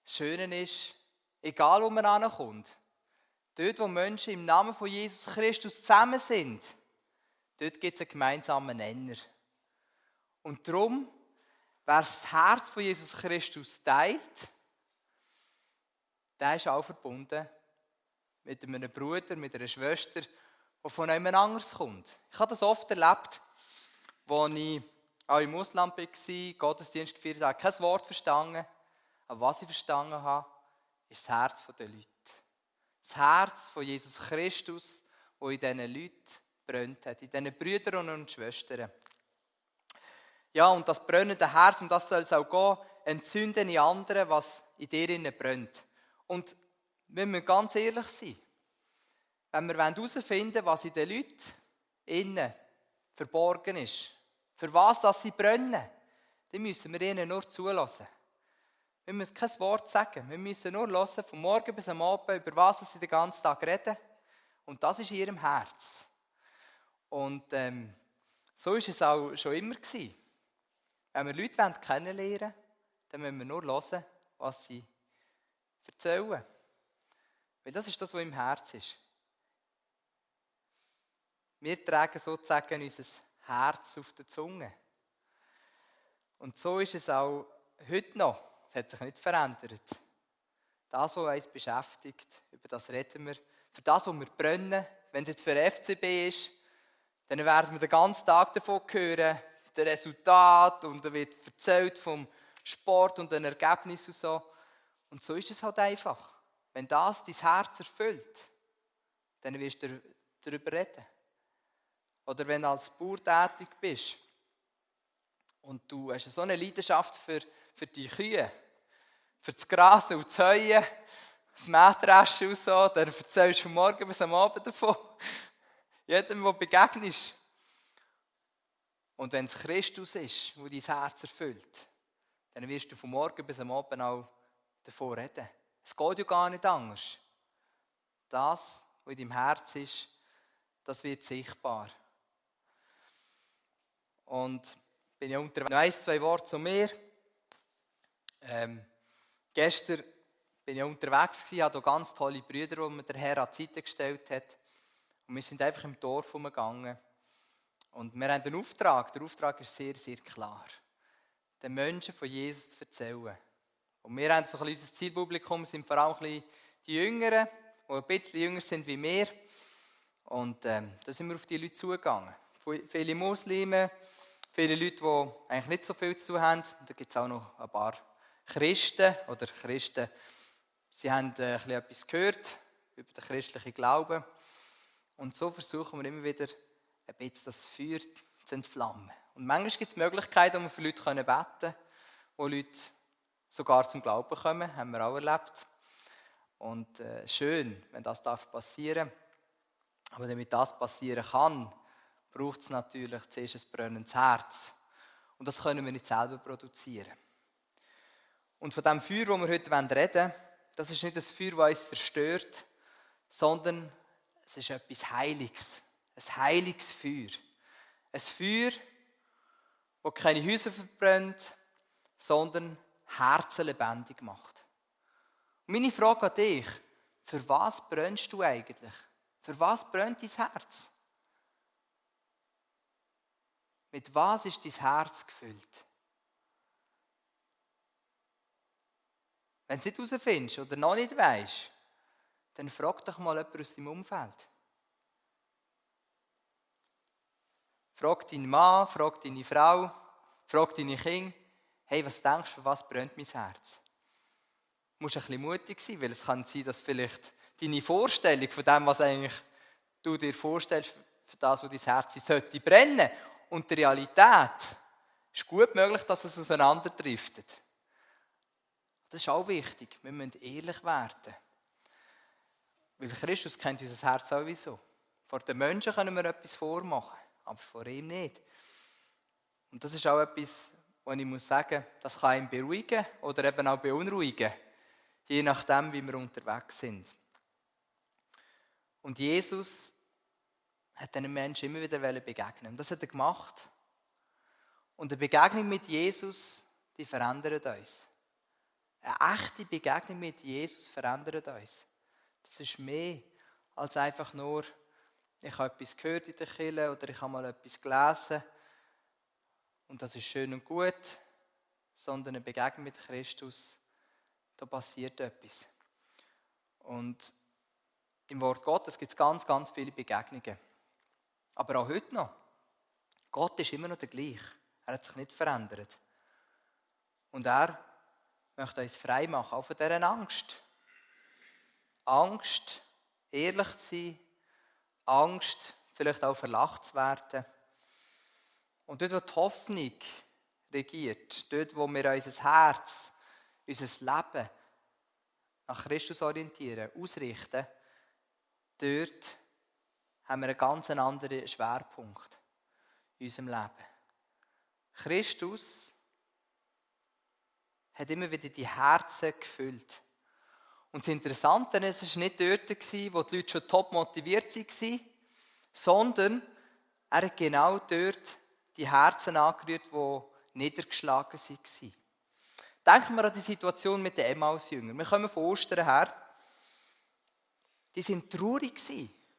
Das Schöne ist, egal wo man ankommt, dort wo Menschen im Namen von Jesus Christus zusammen sind, dort gibt es einen gemeinsamen Nenner. Und darum, wer das Herz von Jesus Christus teilt, der ist auch verbunden mit einem Bruder, mit einer Schwester, die von jemand anderes kommt. Ich habe das oft erlebt, als ich auch im Ausland war, Gottesdienst gefeiert habe, kein Wort verstanden. Aber was ich verstanden habe, ist das Herz der Leute. Das Herz von Jesus Christus, das in diesen Leuten brennt hat, in diesen Brüdern und Schwestern. Ja, und das brennende Herz, um das soll es auch gehen, entzünde in anderen, was in dir innen brennt. Und wenn wir ganz ehrlich sein, wenn wir herausfinden wollen, was in den Leuten innen verborgen ist, für was dass sie brennen, dann müssen wir ihnen nur zulassen. Wir müssen kein Wort sagen, wir müssen nur hören, von morgen bis am Abend, über was sie den ganzen Tag reden. Und das ist in ihrem Herz. Und so war es auch schon immer gewesen. Wenn wir Leute kennenlernen wollen, dann müssen wir nur hören, was sie erzählen. Weil das ist das, was im Herz ist. Wir tragen sozusagen unser Herz auf der Zunge. Und so ist es auch heute noch. Es hat sich nicht verändert. Das, was uns beschäftigt, über das reden wir. Für das, was wir brennen, wenn es jetzt für FCB ist, dann werden wir den ganzen Tag davon hören, das Resultat, und da wird erzählt vom Sport und den Ergebnissen und so. Und so ist es halt einfach. Wenn das dein Herz erfüllt, dann wirst du darüber reden. Oder wenn du als Bauer tätig bist und du hast so eine Leidenschaft für die Kühe, für das Gras und das Heuen, das Mähdreschen und so, dann erzählst du von morgen bis am Abend davon. Jedem, der begegnest. Und wenn es Christus ist, der dein Herz erfüllt, dann wirst du von morgen bis am Abend auch davon reden. Es geht ja gar nicht anders. Das, was in deinem Herz ist, das wird sichtbar. Und bin ja unterwegs. 1-2 Worte zu mir. Gestern bin ich unterwegs gewesen, hatte ganz tolle Brüder, die mir der Herr an die Seite gestellt hat. Und wir sind einfach im Dorf herumgegangen. Und wir haben einen Auftrag. Der Auftrag ist sehr, sehr klar. Den Menschen von Jesus zu erzählen. Und wir haben so ein bisschen unser Zielpublikum, sind vor allem ein bisschen die Jüngeren, die ein bisschen jünger sind wie wir. Und da sind wir auf die Leute zugegangen. Viele Muslime, viele Leute, die eigentlich nicht so viel zu tun haben. Und da gibt es auch noch ein paar Christen. Sie haben etwas gehört über den christlichen Glauben. Und so versuchen wir immer wieder, ein bisschen das Feuer zu entflammen. Und manchmal gibt es Möglichkeiten, wo wir für Leute beten können, wo Leute sogar zum Glauben kommen, haben wir auch erlebt. Und schön, wenn das passieren darf. Aber damit das passieren kann, braucht es natürlich zuerst ein brennendes Herz. Und das können wir nicht selber produzieren. Und von dem Feuer, das wir heute reden wollen, das ist nicht ein Feuer, das uns zerstört, sondern es ist etwas Heiliges. Ein heiliges Feuer. Ein Feuer, das keine Häuser verbrennt, sondern Herzen lebendig macht. Und meine Frage an dich, für was brennst du eigentlich? Für was brennt dein Herz? Mit was ist dein Herz gefüllt? Wenn du es nicht herausfindest oder noch nicht weisst, dann frag doch mal jemanden aus deinem Umfeld. Frag deinen Mann, frag deine Frau, frag deine Kinder. Hey, was denkst du, für was brennt mein Herz? Du musst ein bisschen mutig sein, weil es kann sein, dass vielleicht deine Vorstellung von dem, was eigentlich du dir vorstellst, für das, was dein Herz ist, sollte brennen. Und die Realität ist gut möglich, dass es auseinanderdriftet. Das ist auch wichtig. Wir müssen ehrlich werden. Weil Christus kennt unser Herz sowieso. Vor den Menschen können wir etwas vormachen, aber vor ihm nicht. Und das ist auch etwas, wo ich muss sagen, das kann ihn beruhigen oder eben auch beunruhigen. Je nachdem, wie wir unterwegs sind. Und Jesus hat diesen Menschen immer wieder begegnen. Und das hat er gemacht. Und eine Begegnung mit Jesus, die verändert uns. Eine echte Begegnung mit Jesus verändert uns. Das ist mehr als einfach nur, ich habe etwas gehört in der Kirche oder ich habe mal etwas gelesen und das ist schön und gut, sondern eine Begegnung mit Christus, da passiert etwas. Und im Wort Gottes gibt es ganz, ganz viele Begegnungen. Aber auch heute noch. Gott ist immer noch der gleiche. Er hat sich nicht verändert. Und er möchte uns frei machen, auch von dieser Angst. Angst, ehrlich zu sein. Angst, vielleicht auch verlacht zu werden. Und dort, wo die Hoffnung regiert, dort, wo wir unser Herz, unser Leben nach Christus orientieren, ausrichten, dort haben wir einen ganz anderen Schwerpunkt in unserem Leben. Christus hat immer wieder die Herzen gefüllt. Und das Interessante ist, es war nicht dort, wo die Leute schon top motiviert waren, sondern er hat genau dort die Herzen angerührt, die niedergeschlagen waren. Denken wir an die Situation mit den Emmaus-Jüngern. Wir kommen von Ostern her. Die waren traurig,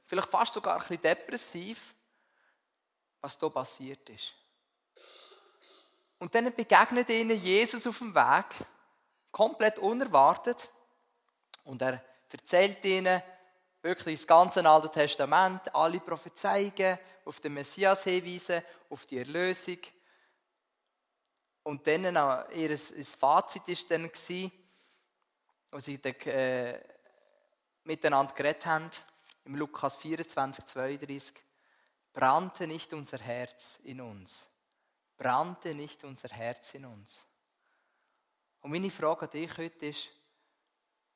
vielleicht fast sogar ein bisschen depressiv, was hier passiert ist. Und dann begegnet ihnen Jesus auf dem Weg, komplett unerwartet. Und er erzählt ihnen wirklich das ganze Alte Testament, alle Prophezeiungen, auf den Messias hinweisen, auf die Erlösung. Und dann ihr Fazit war dann, als sie dann, miteinander geredet haben, im Lukas 24, 32, brannte nicht unser Herz in uns. Brannte nicht unser Herz in uns. Und meine Frage an dich heute ist,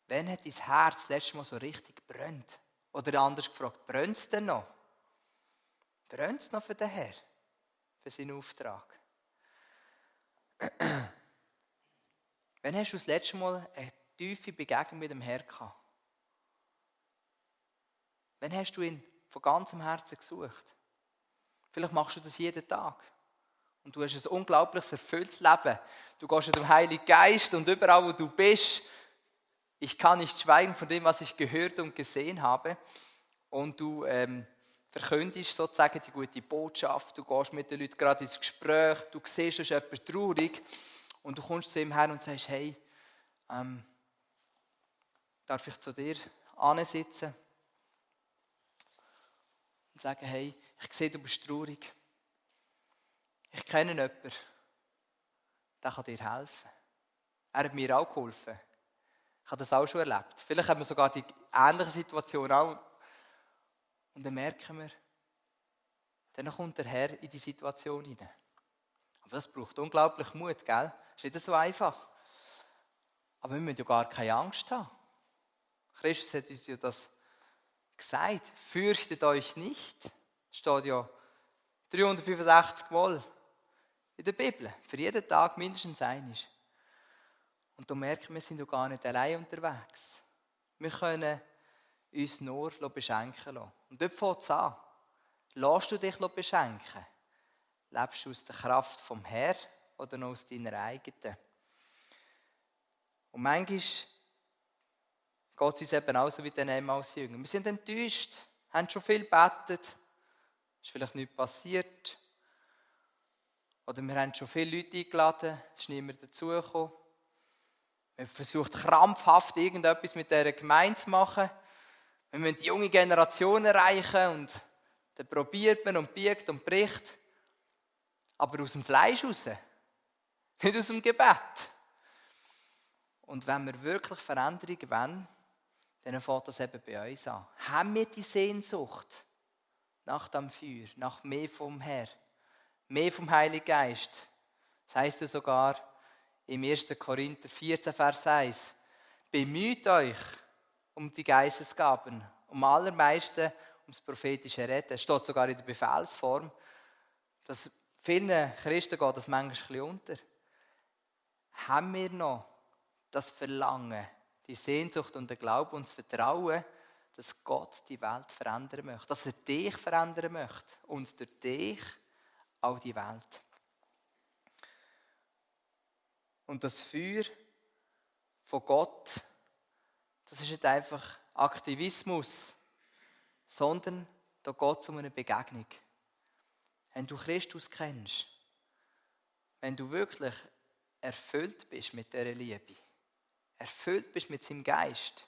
wann hat dein Herz das letzte Mal so richtig gebrannt? Oder anders gefragt, brennt es denn noch? Brennt es noch für den Herrn? Für seinen Auftrag? Wann hast du das letzte Mal eine tiefe Begegnung mit dem Herrn gehabt? Wann hast du ihn von ganzem Herzen gesucht? Vielleicht machst du das jeden Tag. Und du hast ein unglaublich erfülltes Leben. Du gehst mit dem Heiligen Geist und überall, wo du bist, ich kann nicht schweigen von dem, was ich gehört und gesehen habe. Und du verkündest sozusagen die gute Botschaft. Du gehst mit den Leuten gerade ins Gespräch. Du siehst, da ist jemand traurig. Und du kommst zu ihm her und sagst, hey, darf ich zu dir ansitzen? Und sagen, hey, ich sehe, du bist traurig. Ich kenne jemanden, der kann dir helfen. Er hat mir auch geholfen. Ich habe das auch schon erlebt. Vielleicht haben wir sogar die ähnliche Situation auch. Und dann merken wir, dann kommt der Herr in die Situation hinein. Aber das braucht unglaublich Mut, gell? Das ist nicht so einfach. Aber wir müssen ja gar keine Angst haben. Christus hat uns ja das gesagt. Fürchtet euch nicht. Das steht ja 365 Mal in der Bibel. Für jeden Tag mindestens einmal. Und da merken wir, sind ja gar nicht allein unterwegs. Wir können uns nur beschenken lassen. Und dort fängt es an. Lässt du dich beschenken? Lebst du aus der Kraft vom Herrn oder noch aus deiner eigenen? Und manchmal geht es uns eben auch so wie den Emmaus-Jüngern. Wir sind enttäuscht, haben schon viel gebetet, ist vielleicht nichts passiert. Oder wir haben schon viele Leute eingeladen, es ist niemand dazugekommen. Wir haben versucht, krampfhaft irgendetwas mit dieser Gemeinde zu machen. Wir müssen die junge Generation erreichen und dann probiert man und biegt und bricht. Aber aus dem Fleisch raus, nicht aus dem Gebet. Und wenn wir wirklich Veränderung wollen, dann fängt das eben bei uns an. Haben wir die Sehnsucht nach dem Feuer, nach mehr vom Herrn, mehr vom Heiligen Geist? Das heisst ja sogar im 1. Korinther 14, Vers 1, bemüht euch um die Geistesgaben, um allermeisten ums prophetische Reden. Es steht sogar in der Befehlsform, dass vielen Christen geht das manchmal ein bisschen unter. Haben wir noch das Verlangen, die Sehnsucht und den Glauben und das Vertrauen, dass Gott die Welt verändern möchte, dass er dich verändern möchte und durch dich auch die Welt. Und das Feuer, von Gott, das ist nicht einfach Aktivismus, sondern da geht es um eine Begegnung. Wenn du Christus kennst, wenn du wirklich erfüllt bist mit dieser Liebe, erfüllt bist mit seinem Geist,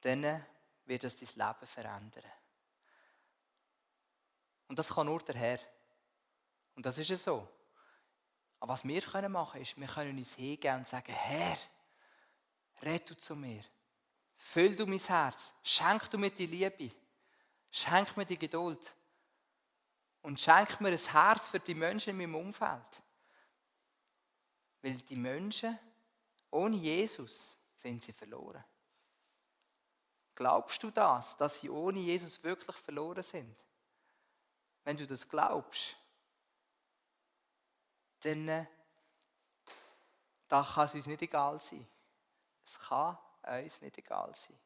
dann wird es dein Leben verändern. Und das kann nur der Herr. Und das ist ja so. Aber was wir machen können, ist, wir können uns hingeben und sagen, Herr, red du zu mir. Füll du mein Herz. Schenk du mir die Liebe. Schenk mir die Geduld. Und schenk mir ein Herz für die Menschen in meinem Umfeld. Weil die Menschen, ohne Jesus, sind sie verloren. Glaubst du das, dass sie ohne Jesus wirklich verloren sind? Wenn du das glaubst, dann kann es uns nicht egal sein. Es kann uns nicht egal sein.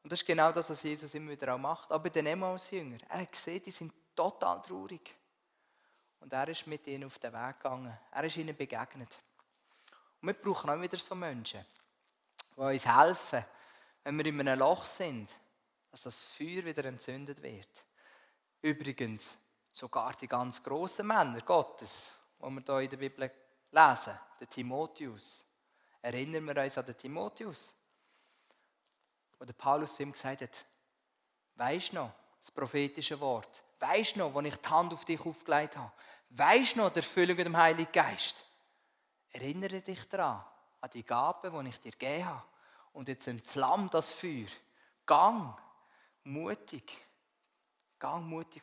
Und das ist genau das, was Jesus immer wieder auch macht. Aber den Emmaus-Jünger, er hat gesehen, die sind total traurig. Und er ist mit ihnen auf den Weg gegangen. Er ist ihnen begegnet. Und wir brauchen auch wieder so Menschen, die uns helfen, wenn wir in einem Loch sind, dass das Feuer wieder entzündet wird. Übrigens, sogar die ganz grossen Männer Gottes, die wir hier in der Bibel lesen, der Timotheus. Erinnern wir uns an den Timotheus, wo der Paulus ihm gesagt hat, weisst du noch das prophetische Wort? Weisst du noch, als ich die Hand auf dich aufgelegt habe? Weisst du noch die Erfüllung mit dem Heiligen Geist? Erinnere dich daran, an die Gaben, die ich dir gegeben habe. Und jetzt entflammt das Feuer. Gang mutig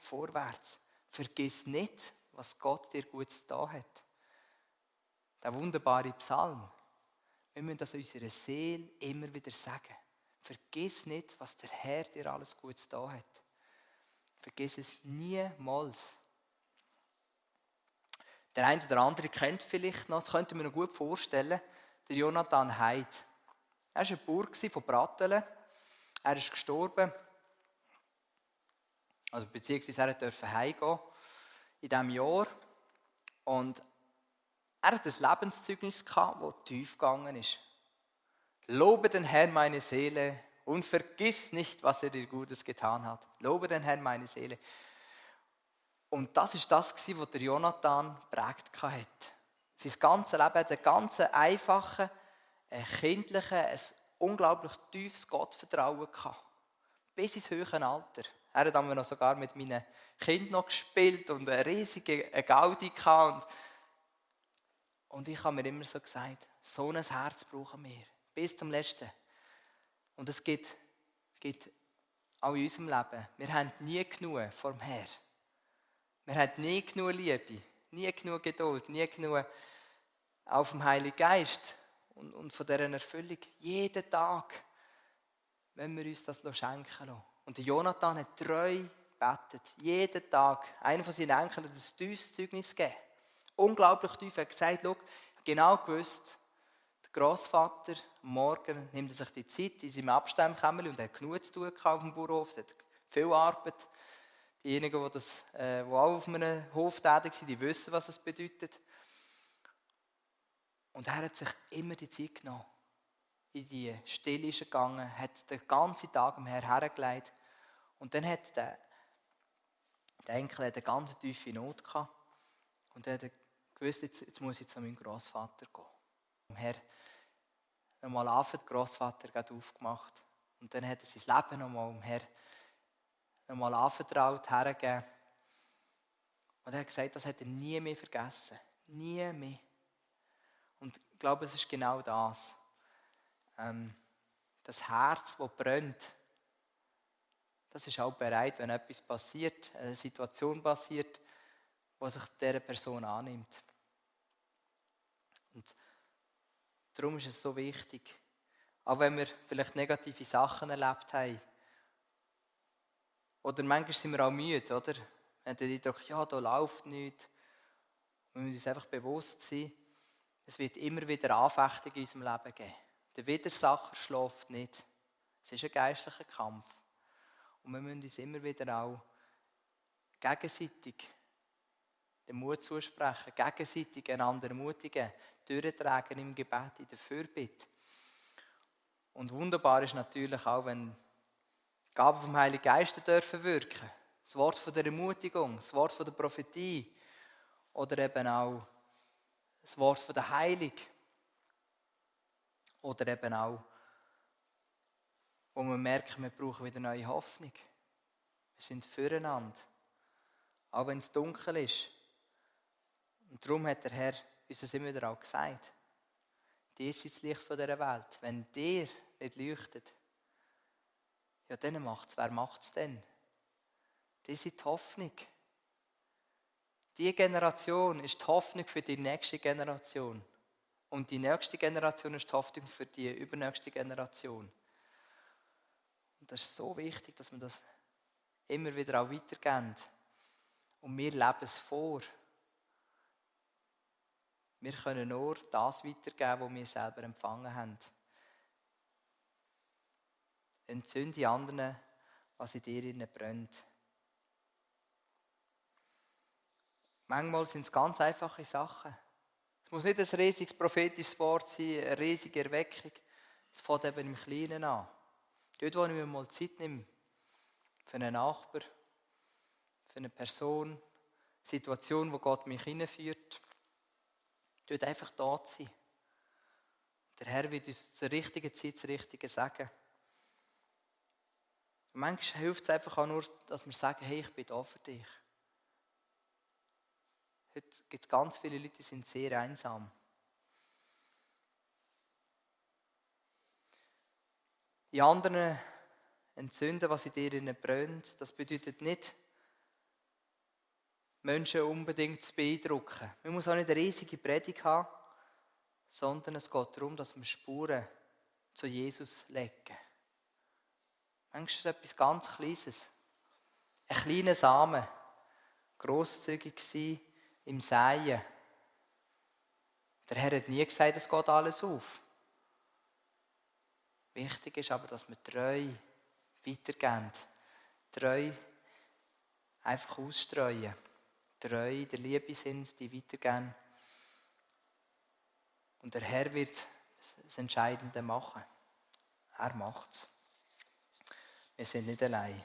vorwärts. Vergiss nicht, was Gott dir Gutes da hat. Der wunderbare Psalm. Wir müssen das unserer Seele immer wieder sagen. Vergiss nicht, was der Herr dir alles Gutes da hat. Vergiss es niemals. Der eine oder andere kennt vielleicht noch, das könnte ich mir noch gut vorstellen, der Jonathan Heid. Er war ein Bauer von Brattelen. Er ist gestorben. Also beziehungsweise er durfte heimgehen in diesem Jahr. Und er hat ein Lebenszeugnis gehabt, das tief gegangen ist. Lobe den Herrn, meine Seele, und vergiss nicht, was er dir Gutes getan hat. Lobe den Herrn, meine Seele. Und das war das, was der Jonathan geprägt hat. Sein ganzes Leben hat ein ganz einfaches, kindliches, ein unglaublich tiefes Gottvertrauen gehabt. Bis ins höhere Alter. Er hat dann noch sogar mit meinen Kindern noch gespielt und eine riesige Gaudi gehabt. Und ich habe mir immer so gesagt, so ein Herz brauchen wir. Bis zum Letzten. Und es gibt auch in unserem Leben, wir haben nie genug vom Herrn. Wir haben nie genug Liebe, nie genug Geduld, nie genug auf dem Heiligen Geist und von dieser Erfüllung. Jeden Tag wenn wir uns das schenken lassen. Und der Jonathan hat treu gebetet, jeden Tag. Einer von seinen Enkeln hat ein tiefes Zeugnis gegeben. Unglaublich tief. Er hat gesagt, schau, genau gewusst, der Grossvater am Morgen nimmt sich die Zeit in seinem Abstellkämmerchen und hat genug zu tun auf dem Bauernhof. Es hat viel Arbeit. Diejenigen, die auch auf einem Hof tätig sind, die wissen, was das bedeutet. Und er hat sich immer die Zeit genommen. In die Stille ist gegangen, hat den ganzen Tag am Herrn hergelegt. Und dann hat der Enkel eine ganz tiefe Not gehabt. Und er hat gewusst, jetzt muss ich zu meinem Grossvater gehen. Am Herr nochmal den Grossvater aufgemacht. Und dann hat er sein Leben nochmal am Herr nochmal anvertraut, hergegeben. Und er hat gesagt, das hat er nie mehr vergessen. Nie mehr. Und ich glaube, es ist genau das. Das Herz, das brennt, das ist auch bereit, wenn etwas passiert, eine Situation passiert, die sich dieser Person annimmt. Und darum ist es so wichtig, auch wenn wir vielleicht negative Sachen erlebt haben, oder manchmal sind wir auch müde, oder? Wir haben den Eindruck, ja, da läuft nichts. Wir müssen uns einfach bewusst sein, es wird immer wieder Anfechtungen in unserem Leben geben. Der Widersacher schläft nicht. Es ist ein geistlicher Kampf. Und wir müssen uns immer wieder auch gegenseitig den Mut zusprechen, gegenseitig einander ermutigen, durchtragen im Gebet, in der Fürbitte. Und wunderbar ist natürlich auch, wenn die Gaben vom Heiligen Geist dürfen wirken. Das Wort von der Ermutigung, das Wort von der Prophetie oder eben auch das Wort von der Heilung. Oder eben auch, wo wir merken, wir brauchen wieder neue Hoffnung. Wir sind füreinander. Auch wenn es dunkel ist. Und darum hat der Herr uns das immer wieder auch gesagt. Dir seid das Licht von dieser Welt. Wenn dir nicht leuchtet, ja, dann macht es. Wer macht es denn? Die sind die Hoffnung. Die Generation ist die Hoffnung für die nächste Generation. Und die nächste Generation ist die Hoffnung für die übernächste Generation. Und das ist so wichtig, dass wir das immer wieder auch weitergeben. Und wir leben es vor. Wir können nur das weitergeben, was wir selber empfangen haben. Entzünde anderen, was in dir brennt. Manchmal sind es ganz einfache Sachen. Es muss nicht ein riesiges prophetisches Wort sein, eine riesige Erweckung. Es fängt eben im Kleinen an. Dort, wo ich mir mal Zeit nehme, für einen Nachbar, für eine Person, eine Situation, wo Gott mich hineinführt, dort einfach da zu sein. Der Herr wird uns zur richtigen Zeit das Richtige sagen. Und manchmal hilft es einfach auch nur, dass wir sagen, hey, ich bin da für dich. Heute gibt es ganz viele Leute, die sind sehr einsam. In anderen entzünden, was in dir brennt, das bedeutet nicht, Menschen unbedingt zu beeindrucken. Man muss auch nicht eine riesige Predigt haben, sondern es geht darum, dass wir Spuren zu Jesus legen. Manchmal ist es etwas ganz Kleines. Ein kleiner Samen, grosszügig sein im Säen. Der Herr hat nie gesagt, es geht alles auf. Wichtig ist aber, dass wir treu weitergeben. Treu einfach ausstreuen. Treu der Liebe sind, die weitergeben. Und der Herr wird das Entscheidende machen. Er macht es. Wir sind nicht allein.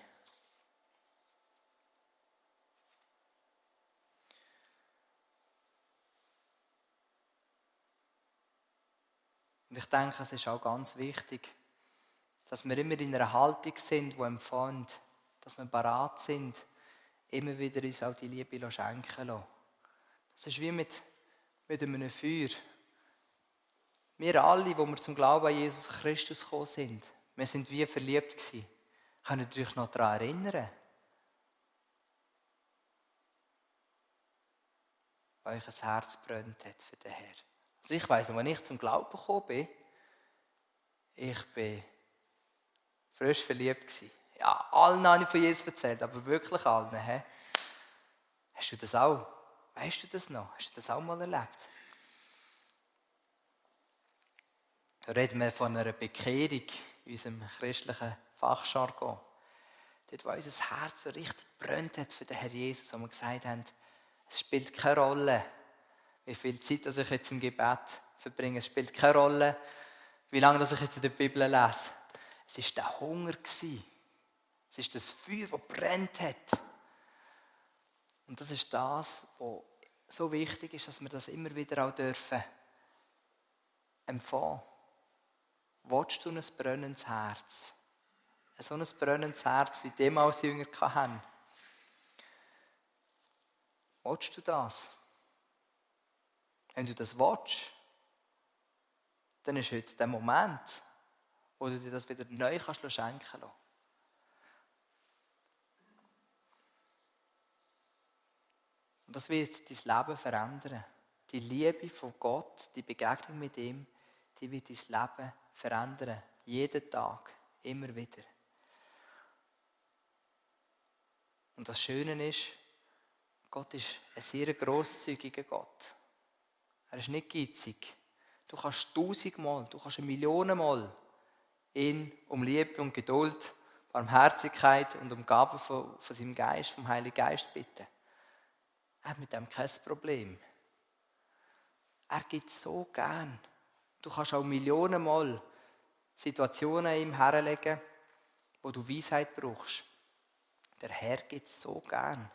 Und ich denke, es ist auch ganz wichtig, dass wir immer in einer Haltung sind, die empfängt, dass wir bereit sind, immer wieder uns auch die Liebe schenken lassen. Das ist wie mit einem Feuer. Wir alle, die wir zum Glauben an Jesus Christus gekommen sind, wir sind wie verliebt gewesen. Könnt ihr euch noch daran erinnern? Weil euch ein Herz brennt hat für den Herr. Also ich weiss, als ich zum Glauben gekommen bin, ich bin frisch verliebt gewesen. Ja, allen habe ich von Jesus erzählt, aber wirklich allen. He? Hast du das auch? Weißt du das noch? Hast du das auch mal erlebt? Da reden wir von einer Bekehrung in unserem christlichen Fachjargon. Dort, wo unser Herz so richtig brennt hat für den Herr Jesus, wo wir gesagt haben, es spielt keine Rolle, wie viel Zeit ich jetzt im Gebet verbringe. Es spielt keine Rolle, wie lange ich jetzt in der Bibel lese. Es war der Hunger. Es ist das Feuer, das brennt hat. Und das ist das, was so wichtig ist, dass wir das immer wieder auch dürfen empfangen. Willst du ein brennendes Herz? So ein brennendes Herz, wie die damals Jünger hatten. Willst du das? Wenn du das willst, dann ist heute der Moment, wo du dir das wieder neu schenken kannst. Und das wird dein Leben verändern. Die Liebe von Gott, die Begegnung mit ihm, die wird dein Leben verändern. Jeden Tag, immer wieder. Und das Schöne ist, Gott ist ein sehr grosszügiger Gott. Er ist nicht geizig. Du kannst 1000-mal, du kannst 1.000.000-mal ihn um Liebe und Geduld, Barmherzigkeit und um Gaben von seinem Geist, vom Heiligen Geist bitten. Er hat mit dem kein Problem. Er gibt so gern. Du kannst auch Millionenmal Situationen ihm herlegen, wo du Weisheit brauchst. Der Herr gibt es so gern.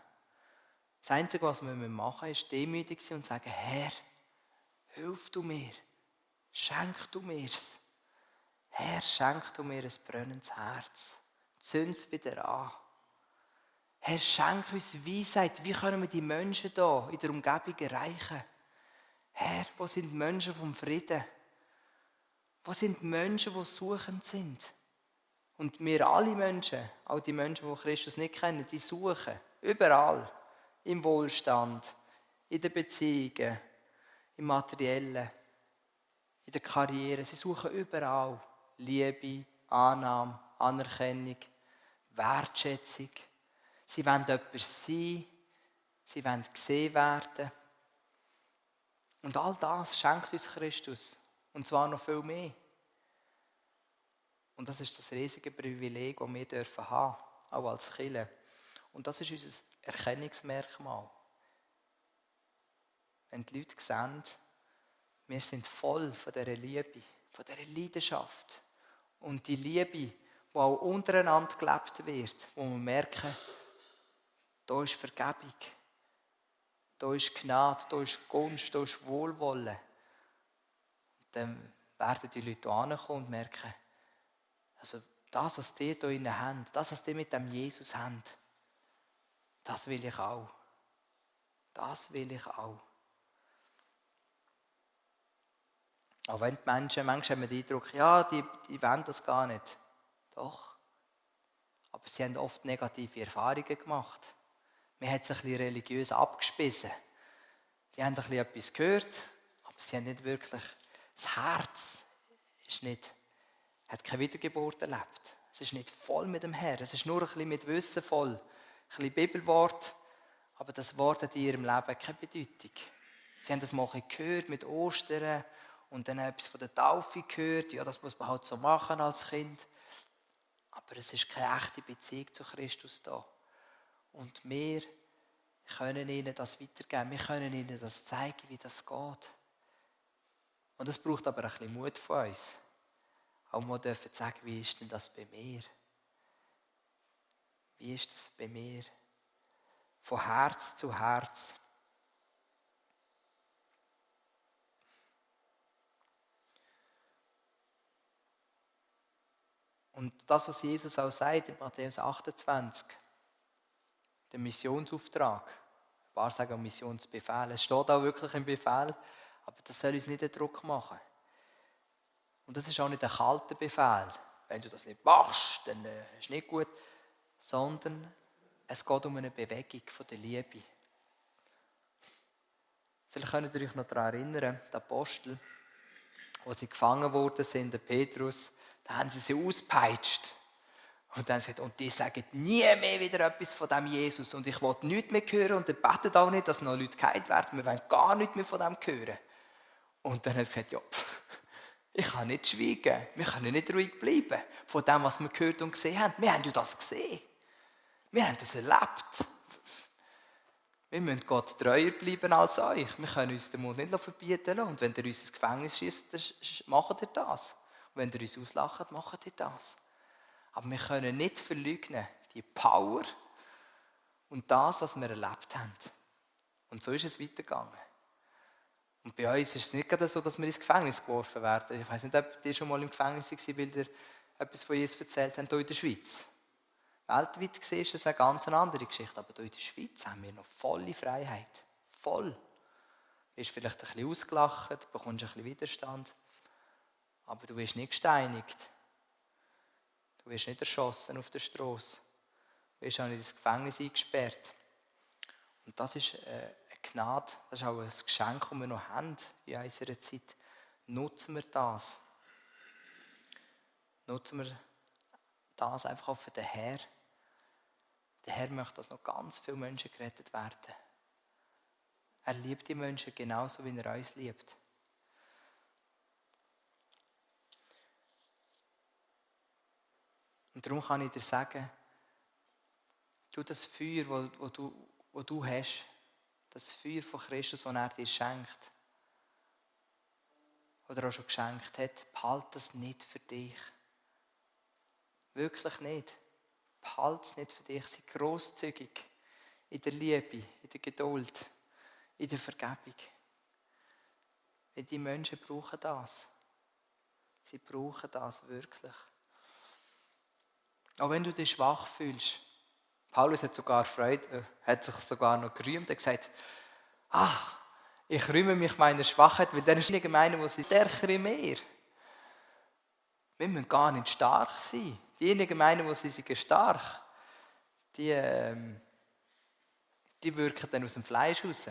Das Einzige, was wir machen müssen, ist demütig sein und sagen, Herr, hilf du mir, schenk du mir's. Herr, schenk du mir ein brennendes Herz. Zünd's wieder an. Herr, schenk uns Weisheit. Wie können wir die Menschen hier in der Umgebung erreichen? Herr, wo sind die Menschen vom Frieden? Wo sind die Menschen, die suchend sind? Und wir alle Menschen, auch die Menschen, die Christus nicht kennen, die suchen. Überall. Im Wohlstand, in den Beziehungen, im Materiellen, in der Karriere. Sie suchen überall Liebe, Annahme, Anerkennung, Wertschätzung. Sie wollen jemand sein, sie wollen gesehen werden. Und all das schenkt uns Christus. Und zwar noch viel mehr. Und das ist das riesige Privileg, das wir haben dürfen, auch als Kirche. Und das ist unser Erkennungsmerkmal. Wenn die Leute sehen, wir sind voll von dieser Liebe, von dieser Leidenschaft. Und die Liebe, die auch untereinander gelebt wird, wo wir merken, da ist Vergebung, da ist Gnade, da ist Gunst, da ist Wohlwollen. Und dann werden die Leute ankommen und merken, also das, was die hier innen haben, das, was die mit dem Jesus haben, das will ich auch. Das will ich auch. Auch wenn die Menschen, manchmal haben wir den Eindruck, ja, die wollen das gar nicht. Doch. Aber sie haben oft negative Erfahrungen gemacht. Man hat sich ein bisschen religiös abgespissen. Die haben ein bisschen etwas gehört, aber sie haben nicht wirklich, das Herz hat keine Wiedergeburt erlebt. Es ist nicht voll mit dem Herrn. Es ist nur ein bisschen mit Wissen voll. Ein bisschen Bibelwort, aber das Wort hat in ihrem Leben keine Bedeutung. Sie haben das mal gehört mit Ostern und dann etwas von der Taufe gehört. Ja, das muss man halt so machen als Kind. Aber es ist keine echte Beziehung zu Christus da. Und wir können ihnen das weitergeben. Wir können ihnen das zeigen, wie das geht. Und es braucht aber ein bisschen Mut von uns. Auch mal dürfen sagen, wie ist denn das bei mir? Wie ist das bei mir? Von Herz zu Herz. Und das, was Jesus auch sagt in Matthäus 28, der Missionsauftrag, ein paar sagen Missionsbefehl, es steht auch wirklich im Befehl, aber das soll uns nicht den Druck machen. Und das ist auch nicht ein kalter Befehl. Wenn du das nicht machst, dann ist es nicht gut. Sondern es geht um eine Bewegung von der Liebe. Vielleicht könnt ihr euch noch daran erinnern, die Apostel, als sie gefangen worden sind, der Petrus, da haben sie ausgepeitscht. Und dann sagt, und die sagen nie mehr wieder etwas von dem Jesus. Und ich will nichts mehr hören und ihr betet auch nicht, dass noch Leute geheilt werden. Wir wollen gar nichts mehr von dem hören. Und dann hat er gesagt, ja, ich kann nicht schweigen. Wir können nicht ruhig bleiben von dem, was wir gehört und gesehen haben. Wir haben ja das gesehen. Wir haben das erlebt. Wir müssen Gott treuer bleiben als euch. Wir können uns den Mund nicht verbieten lassen. Und wenn ihr uns ins Gefängnis schießt, dann macht ihr das. Und wenn ihr uns auslacht, macht ihr das. Aber wir können nicht verleugnen, die Power und das, was wir erlebt haben. Und so ist es weitergegangen. Und bei uns ist es nicht gerade so, dass wir ins Gefängnis geworfen werden. Ich weiss nicht, ob ihr schon mal im Gefängnis war, weil ihr etwas von Jesus erzählt habt, hier in der Schweiz. Weltweit gesehen ist das eine ganz andere Geschichte, aber hier in der Schweiz haben wir noch volle Freiheit. Voll. Du bist vielleicht ein bisschen ausgelacht, bekommst ein bisschen Widerstand, aber du wirst nicht gesteinigt. Du wirst nicht erschossen auf der Straße. Du wirst auch nicht ins Gefängnis eingesperrt. Und das ist eine Gnade, das ist auch ein Geschenk, das wir noch haben in unserer Zeit. Nutzen wir das. Nutzen wir das einfach auch für den Herr. Der Herr möchte, dass noch ganz viele Menschen gerettet werden. Er liebt die Menschen genauso, wie er uns liebt. Und darum kann ich dir sagen, du das Feuer, das du hast, Das Feuer von Christus, das er dir schenkt, oder auch schon geschenkt hat, behalte das nicht für dich. Wirklich nicht. Behalte es nicht für dich. Sei grosszügig in der Liebe, in der Geduld, in der Vergebung. Weil die Menschen brauchen das. Sie brauchen das wirklich. Auch wenn du dich schwach fühlst. Paulus hat sich sogar noch gerühmt und gesagt, ach, ich rühme mich meiner Schwachheit, weil dann ist eine Gemeinde, wo sie stärker mehr. Wir müssen gar nicht stark sein. Die Gemeinde, wo sie sind stark, die wirken dann aus dem Fleisch raus.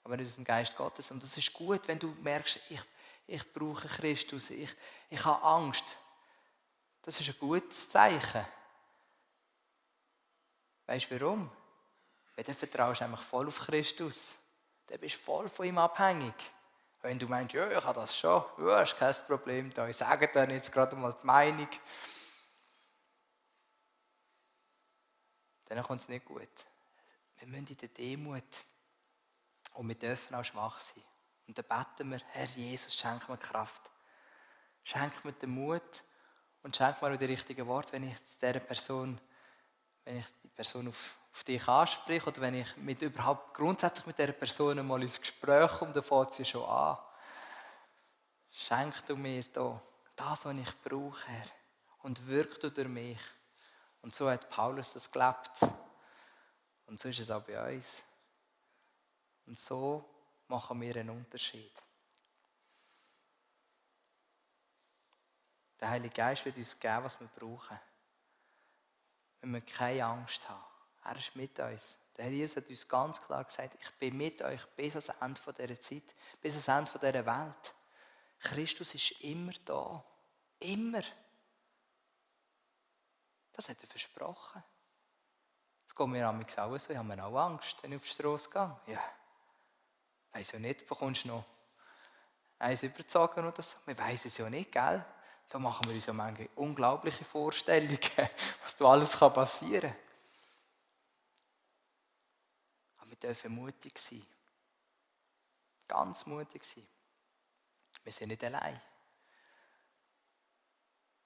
Aber nicht aus dem Geist Gottes. Und das ist gut, wenn du merkst, ich brauche Christus, ich habe Angst. Das ist ein gutes Zeichen. Weißt du warum? Weil dann vertraust du einfach voll auf Christus. Dann bist du voll von ihm abhängig. Wenn du meinst, ja, ich habe das schon, ja, ist kein Problem da. Ich sage dir jetzt gerade mal die Meinung. Dann kommt es nicht gut. Wir müssen in der Demut. Und wir dürfen auch schwach sein. Und dann beten wir, Herr Jesus, schenk mir Kraft. Schenk mir den Mut und schenk mir auch die richtigen Worte, wenn ich die Person auf dich anspreche oder wenn ich grundsätzlich mit dieser Person mal ins Gespräch komme, dann fängt sie schon an. Schenk du mir da das, was ich brauche, Herr. Und wirk du durch mich. Und so hat Paulus das gelebt. Und so ist es auch bei uns. Und so machen wir einen Unterschied. Der Heilige Geist wird uns geben, was wir brauchen. Wenn wir keine Angst haben. Er ist mit uns. Der Herr Jesus hat uns ganz klar gesagt, ich bin mit euch bis ans Ende dieser Zeit, bis ans Ende dieser Welt. Christus ist immer da. Immer. Das hat er versprochen. Das geht mir manchmal auch so. Ich habe auch Angst, wenn ich auf die Strasse gehe. Ja. Ich weiss ja nicht, bekommst du noch eins überzogen oder so. Wir weiss es ja nicht, gell? Da machen wir uns ja manchmal unglaubliche Vorstellungen, was da alles passieren kann. Aber wir dürfen mutig sein. Ganz mutig sein. Wir sind nicht allein.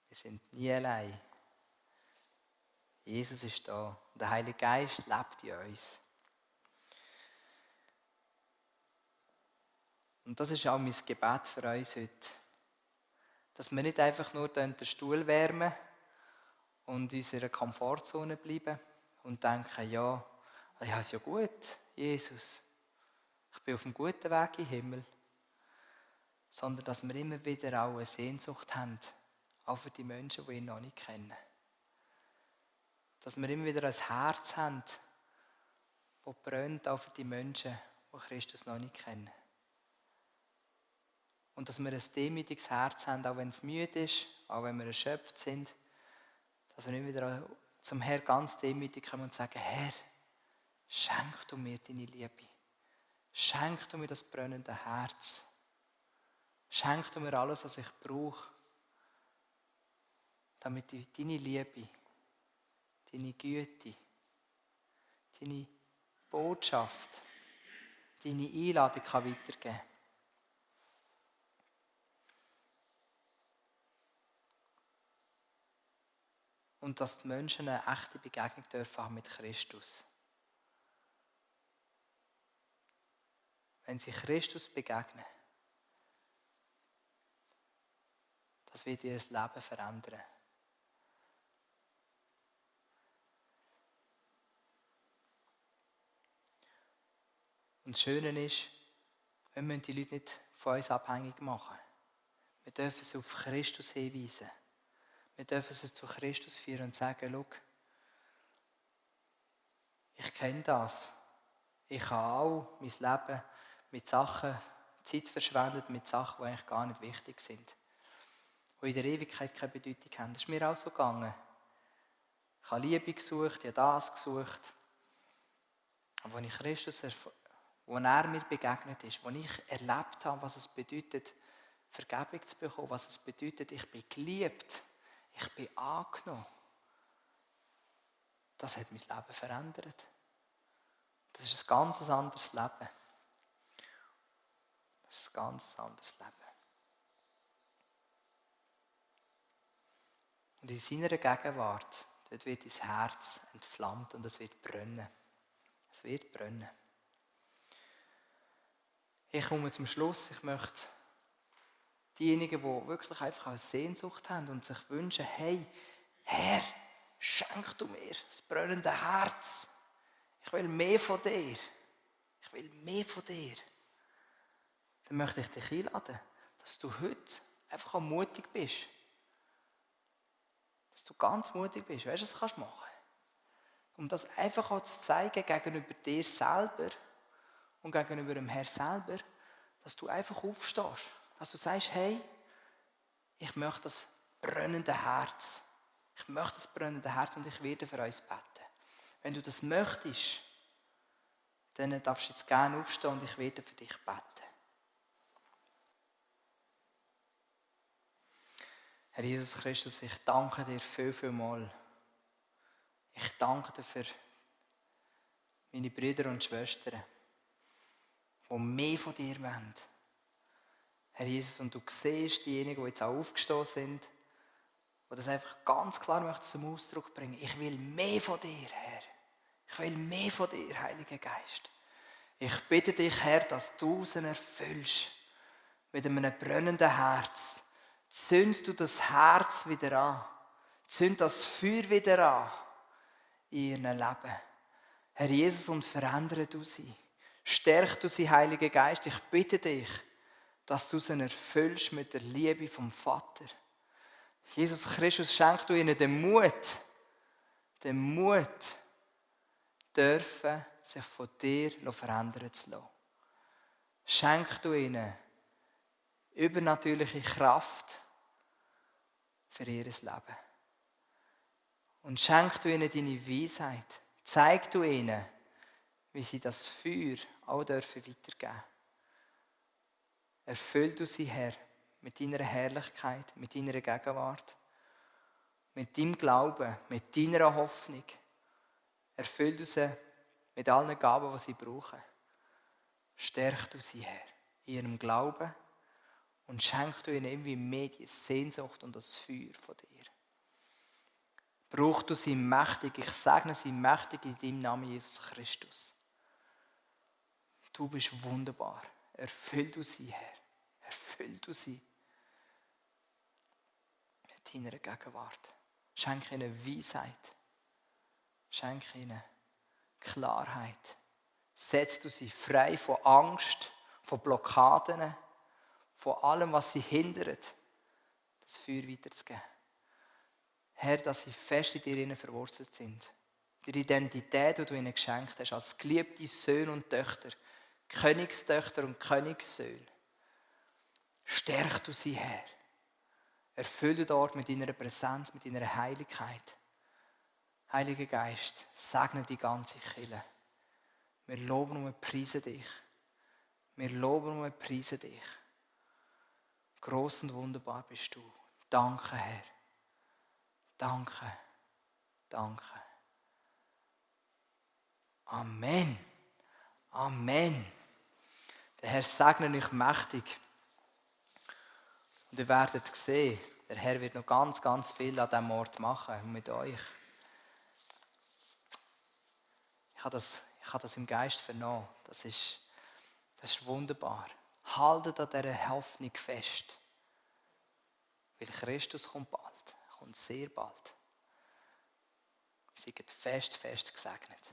Wir sind nie allein. Jesus ist da. Und der Heilige Geist lebt in uns. Und das ist auch mein Gebet für uns heute. Dass wir nicht einfach nur den Stuhl wärmen und in unserer Komfortzone bleiben und denken, ja, ich habe es ja gut, Jesus. Ich bin auf einem guten Weg im Himmel. Sondern dass wir immer wieder auch eine Sehnsucht haben, auch für die Menschen, die ihn noch nicht kennen. Dass wir immer wieder ein Herz haben, das brennt, auch für die Menschen, die Christus noch nicht kennen. Und dass wir ein demütiges Herz haben, auch wenn es müde ist, auch wenn wir erschöpft sind. Dass wir immer wieder zum Herrn ganz demütig kommen und sagen, Herr, schenk du mir deine Liebe. Schenk du mir das brennende Herz. Schenk du mir alles, was ich brauche, damit ich deine Liebe, deine Güte, deine Botschaft, deine Einladung weitergeben kann. Und dass die Menschen eine echte Begegnung dürfen haben mit Christus. Wenn sie Christus begegnen, das wird ihr Leben verändern. Und das Schöne ist, wir müssen die Leute nicht von uns abhängig machen. Wir dürfen sie auf Christus hinweisen. Wir dürfen sie zu Christus führen und sagen, schau, ich kenne das. Ich habe auch mein Leben mit Sachen, Zeit verschwendet, mit Sachen, die eigentlich gar nicht wichtig sind. Die in der Ewigkeit keine Bedeutung haben. Das ist mir auch so gegangen. Ich habe Liebe gesucht, ich habe das gesucht. Aber als ich Christus, wo er mir begegnet ist, wo ich erlebt habe, was es bedeutet, Vergebung zu bekommen, was es bedeutet, ich bin geliebt, ich bin angenommen. Das hat mein Leben verändert. Das ist ein ganz anderes Leben. Das ist ein ganz anderes Leben. Und in seiner Gegenwart, dort wird dein Herz entflammt und es wird brennen. Es wird brennen. Ich komme zum Schluss. Ich möchte diejenigen, die wirklich einfach eine Sehnsucht haben und sich wünschen, hey, Herr, schenk du mir das brennende Herz. Ich will mehr von dir. Ich will mehr von dir. Dann möchte ich dich einladen, dass du heute einfach auch mutig bist. Dass du ganz mutig bist. Weißt du, was du machen kannst? Um das einfach auch zu zeigen gegenüber dir selber und gegenüber dem Herrn selber, dass du einfach aufstehst. Dass du sagst, hey, ich möchte das brennende Herz. Ich möchte das brennende Herz und ich werde für uns beten. Wenn du das möchtest, dann darfst du jetzt gerne aufstehen und ich werde für dich beten. Herr Jesus Christus, ich danke dir viel mal. Ich danke dir für meine Brüder und Schwestern, die mehr von dir wollen. Herr Jesus, und du siehst diejenigen, die jetzt auch aufgestanden sind, die das einfach ganz klar zum Ausdruck bringen. Ich will mehr von dir, Herr. Ich will mehr von dir, Heiliger Geist. Ich bitte dich, Herr, dass du sie erfüllst mit einem brennenden Herz. Zündest du das Herz wieder an. Zünd das Feuer wieder an in ihrem Leben. Herr Jesus, und verändere du sie. Stärk du sie, Heiliger Geist. Ich bitte dich, dass du sie erfüllst mit der Liebe vom Vater. Jesus Christus, schenk du ihnen den Mut, dürfen sich von dir verändern zu lassen. Schenk du ihnen übernatürliche Kraft für ihr Leben. Und schenk du ihnen deine Weisheit. Zeig du ihnen, wie sie das Feuer auch dürfen weitergeben. Erfüll du sie, Herr, mit deiner Herrlichkeit, mit deiner Gegenwart, mit deinem Glauben, mit deiner Hoffnung. Erfüll du sie mit allen Gaben, die sie brauchen. Stärk du sie, Herr, in ihrem Glauben und schenk du ihnen irgendwie mehr die Sehnsucht und das Feuer von dir. Brauch du sie mächtig, ich segne sie mächtig in deinem Namen, Jesus Christus. Du bist wunderbar. Erfüll du sie, Herr. Erfüll du sie mit deiner Gegenwart. Schenk ihnen Weisheit. Schenk ihnen Klarheit. Setz du sie frei von Angst, von Blockaden, von allem, was sie hindert, das Feuer weiterzugeben. Herr, dass sie fest in dir verwurzelt sind. Die Identität, die du ihnen geschenkt hast, als geliebte Söhne und Töchter, Königstöchter und Königssöhne. Stärk du sie, Herr. Erfülle dort mit deiner Präsenz, mit deiner Heiligkeit. Heiliger Geist, segne die ganze Kirche. Wir loben und wir preisen dich. Wir loben und wir preisen dich. Gross und wunderbar bist du. Danke, Herr. Danke. Danke. Amen. Amen. Der Herr segne euch mächtig. Und ihr werdet sehen, der Herr wird noch ganz, ganz viel an diesem Ort machen und mit euch. Ich habe das im Geist vernommen. Das ist wunderbar. Haltet an dieser Hoffnung fest. Weil Christus kommt bald. Kommt sehr bald. Seid fest gesegnet.